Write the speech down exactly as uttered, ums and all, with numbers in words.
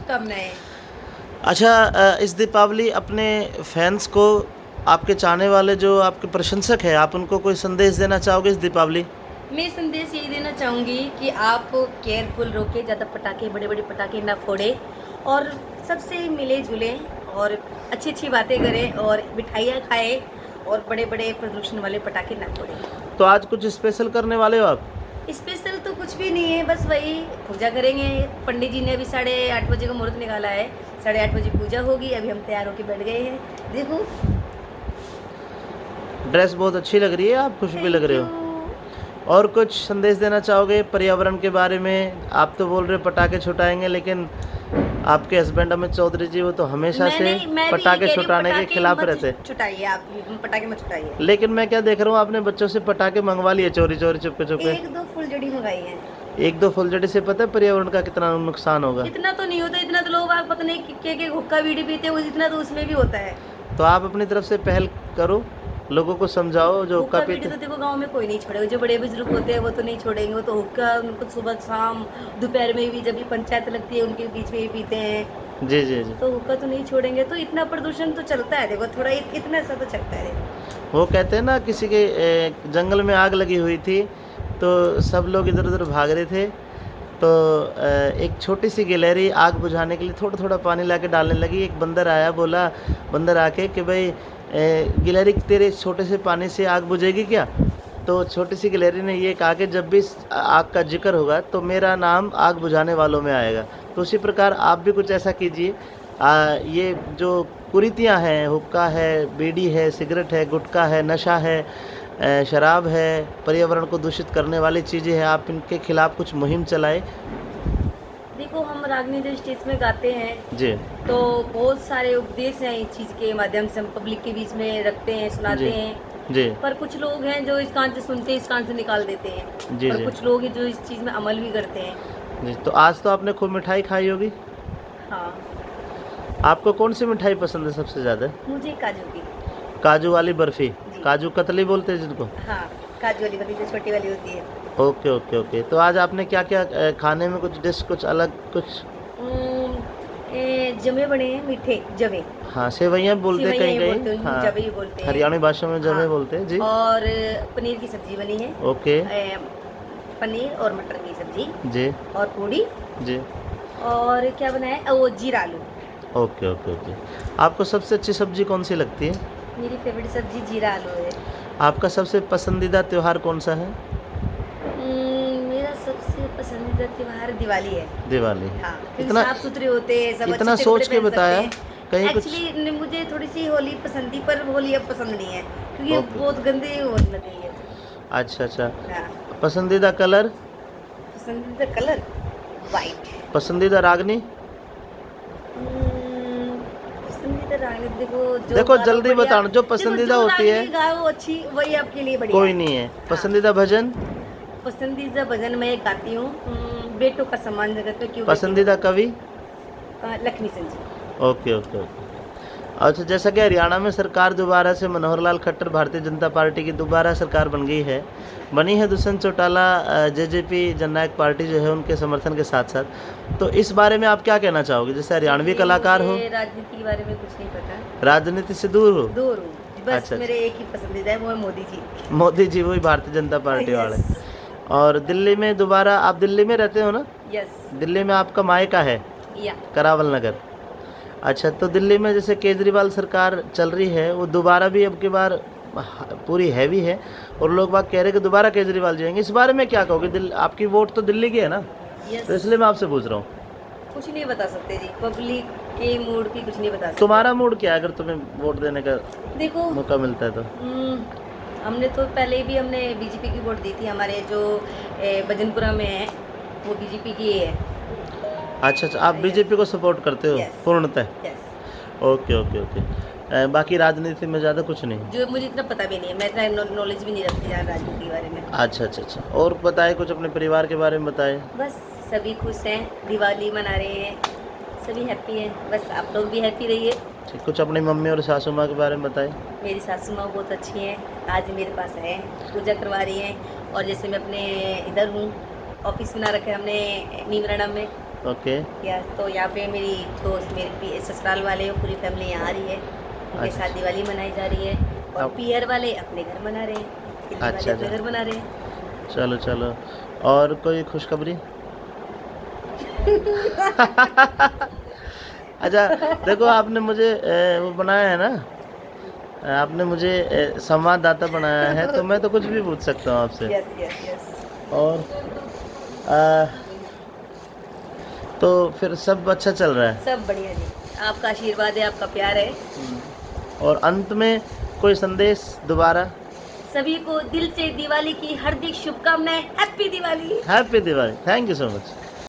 शुभकामनाएं। अच्छा, अ, इस दीपावली अपने फैंस को, आपके चाहने वाले, जो आपके प्रशंसक हैं, आप उनको कोई संदेश देना चाहोगे इस दीपावली? मैं संदेश यही देना चाहूँगी कि आप केयरफुल रहो, ज़्यादा पटाखे, बड़े बड़े पटाखे ना फोड़े और सबसे मिले जुलें और अच्छी अच्छी बातें करें और मिठाइयाँ खाएं और बड़े बड़े प्रदूषण वाले पटाखे ना फोड़ें। तो आज कुछ स्पेशल करने वाले हो आप? स्पेशल तो कुछ भी नहीं है, बस वही पूजा करेंगे। पंडित जी ने अभी साढ़े आठ बजे का मुहूर्त निकाला है, साढ़े आठ बजे पूजा होगी। अभी हम तैयार होके बैठ गए हैं। देखो, ड्रेस बहुत अच्छी लग रही है, आप खुश भी लग रहे हो। और कुछ संदेश देना चाहोगे पर्यावरण के बारे में? आप तो बोल रहे हो पटाखे छुटाएंगे, लेकिन आपके हस्बैंड अमित चौधरी जी, वो तो हमेशा से पटाखे छुटाने के खिलाफ रहते। छुटाइए आप, पटाखे मत छुटाइए। लेकिन मैं क्या देख रहा हूँ, आपने बच्चों से पटाखे मंगवा लिए चोरी चोरी, चुपके चुपके। एक दो फुलझड़ी मंगाई है। एक दो फुलझड़ी से पता है पर्यावरण का कितना नुकसान होगा? इतना तो नहीं होता, इतना तो लोग बाग पता नहीं के के हुक्का बीड़ी पीते हैं, वो जितना तो उसमें भी होता है। तो आप अपनी तरफ से पहल करो, लोगों को समझाओ जो हुक्का पीते। तो देखो, गांव में कोई नहीं छोड़ेगा, जो बड़े बुजुर्ग होते हैं वो तो नहीं छोड़ेंगे। वो तो हुक्का उनको सुबह शाम दोपहर में भी, जब भी पंचायत लगती है, उनके बीच में ही पीते हैं। जी जी जी। तो हुक्का तो नहीं छोड़ेंगे। तो इतना प्रदूषण तो चलता है, देखो, थोड़ा इत-, इतना सा तो चलता है, देखो। वो कहते हैं ना, किसी के जंगल में आग लगी हुई थी, तो सब लोग इधर उधर भाग रहे थे। तो एक छोटी सी गिलहरी आग बुझाने के लिए थोड़ा थोड़ा पानी लाके डालने लगी। एक बंदर आया, बोला बंदर आके कि भाई, गिलहरी, तेरे छोटे से पानी से आग बुझेगी क्या? तो छोटी सी गिलहरी ने ये कहा कि जब भी आग का जिक्र होगा तो मेरा नाम आग बुझाने वालों में आएगा। तो उसी प्रकार आप भी कुछ ऐसा कीजिए। ये जो कुरीतियाँ हैं, हुक्का है, बीड़ी है, सिगरेट है, गुटखा है, नशा है, शराब है, पर्यावरण को दूषित करने वाली चीज़ें हैं, आप इनके खिलाफ कुछ मुहिम चलाएं। देखो, हम रागनी जो स्टेज में गाते हैं जी, तो बहुत सारे उपदेश हैं इस चीज़ के माध्यम से हम पब्लिक के बीच में रखते हैं, सुनाते हैं जी। पर कुछ लोग हैं जो इस कान से सुनते हैं, इस कान से निकाल देते हैं जी, और जी। कुछ लोग हैं जो इस चीज़ में अमल भी करते हैं जी। तो आज तो आपने खूब मिठाई खाई होगी। हाँ। आपको कौन सी मिठाई पसंद है सबसे ज़्यादा? मुझे काजू की। काजू वाली बर्फी। काजू कतली बोलते हैं जिनको। हाँ, काजू वाली बर्फी जो छोटी वाली होती है। Okay okay okay. तो आज आपने क्या क्या खाने में, कुछ डिश, कुछ अलग कुछ? जवे बने हैं मीठे, जवे। हाँ, सेवैयाँ बोलते हैं कहीं कहीं। हाँ, जवे ही बोलते हैं। हरियाणवी भाषा में जवे बोलते हैं जी। और पनीर की सब्जी बनी है। ओके। पनीर और मटर की सब्जी जी। और पूड़ी जी। और क्या बनाया, वो जीरा आलू। Okay okay okay. आपको सबसे अच्छी सब्जी कौन सी लगती है? मेरी फेवरेट सब्जी जीरा आलू है। आपका सबसे पसंदीदा त्यौहार कौन सा है? मेरा सबसे पसंदीदा त्यौहार दिवाली है। दिवाली। हाँ, क्योंकि इतना साफ सुथरे होते हैं सब, इतना सोच के बताया। कहीं कुछ एक्चुअली मुझे थोड़ी सी होली पसंद थी, पर होली अब पसंद नहीं है क्योंकि बहुत गंदी होने लग गई है। अच्छा अच्छा। हाँ। पसंदीदा कलर? पसंदीदा कलर वाइट। पसंदीदा रागनी? पसंदीदा रागनी, देखो, जो देखो, जल्दी बताना, जो पसंदीदा होती है। वो अच्छी, वही आपके लिए बढ़िया। कोई नहीं है। हाँ। पसंदीदा भजन? पसंदीदा भजन मैं गाती हूँ, बेटों का सम्मान जगत में क्यों। पसंदीदा कवि? Lakshmi Chand ji. Okay okay okay. अच्छा, जैसा कि हरियाणा में सरकार दोबारा से, मनोहर लाल खट्टर, भारतीय जनता पार्टी की दोबारा सरकार बन गई है, बनी है दुष्यंत चौटाला, जेजेपी, जननायक पार्टी जो है, उनके समर्थन के साथ साथ, तो इस बारे में आप क्या कहना चाहोगे, जैसे हरियाणवी कलाकार हो? राजनीति के बारे में कुछ नहीं पता। राजनीति से दूर हो? दूर हूँ। बस अच्छा, मेरे एक ही पसंदीदा है, वो है मोदी जी। मोदी जी, वही भारतीय जनता पार्टी वाले। और दिल्ली में दोबारा, आप दिल्ली में रहते हो ना? यस। दिल्ली में आपका मायका है? या। करावल नगर। अच्छा, तो दिल्ली में जैसे केजरीवाल सरकार चल रही है, वो दोबारा भी अब की बार पूरी हैवी है और लोग बाग कह रहे हैं कि दोबारा केजरीवाल जाएंगे, इस बारे में क्या कहोगे? दिल-, आपकी वोट तो दिल्ली की है ना? यस। तो इसलिए मैं आपसे पूछ रहा हूँ। कुछ नहीं बता सकते जी, पब्लिक के मूड की कुछ नहीं बता सकते। तुम्हारा मूड क्या है अगर तुम्हें वोट देने का देखो, मौका मिलता है तो? हमने तो पहले भी, हमने बीजेपी की वोट दी थी। हमारे जो भजनपुरा में है, वो बीजेपी की है। अच्छा अच्छा, आप बीजेपी को सपोर्ट करते हो? यस। पूर्णतः? यस। Okay okay okay. बाकी राजनीति में ज़्यादा कुछ नहीं? जो मुझे इतना पता भी नहीं है, मैं इतना नॉलेज भी नहीं रखती यार राजनीति के बारे में। अच्छा अच्छा अच्छा। और बताए, कुछ अपने परिवार के बारे में बताए। बस, सभी खुश हैं, दिवाली मना रहे हैं, सभी हैप्पी हैं। बस आप लोग भी हैप्पी रहिए। ठीक, कुछ अपनी मम्मी और सासू माँ के बारे में बताएं। मेरी सासू माँ बहुत अच्छी हैं, आज मेरे पास हैं, पूजा करवा रही हैं। और जैसे मैं अपने इधर हूँ, ऑफिस बना रखे हमने नीमराणा में, ओके। या तो यहाँ पे मेरी दोस्त, मेरी पी- ससुराल वाले, पूरी फैमिली यहाँ आ रही है, उनके अच्छा। साथ दिवाली मनाई जा रही है। और अब- पीयर वाले अपने घर मना रहे हैं, दिल्ली वाले अच्छा, अपने अच्छा। घर मना रहे हैं। चलो, चलो। और कोई खुशखबरी? अच्छा, देखो, आपने मुझे, ए, वो बनाया है ना, आपने मुझे, ए, संवाददाता बनाया है, तो मैं तो कुछ भी पूछ सकता हूँ आपसे। Yes, yes, yes. और, आ, तो फिर सब अच्छा चल रहा है? सब बढ़िया जी, आपका आशीर्वाद है, आपका प्यार है। और अंत में कोई संदेश दोबारा? सभी को दिल से दिवाली की हार्दिक शुभकामनाएं। हैप्पी Diwali. Happy Diwali, thank you so much।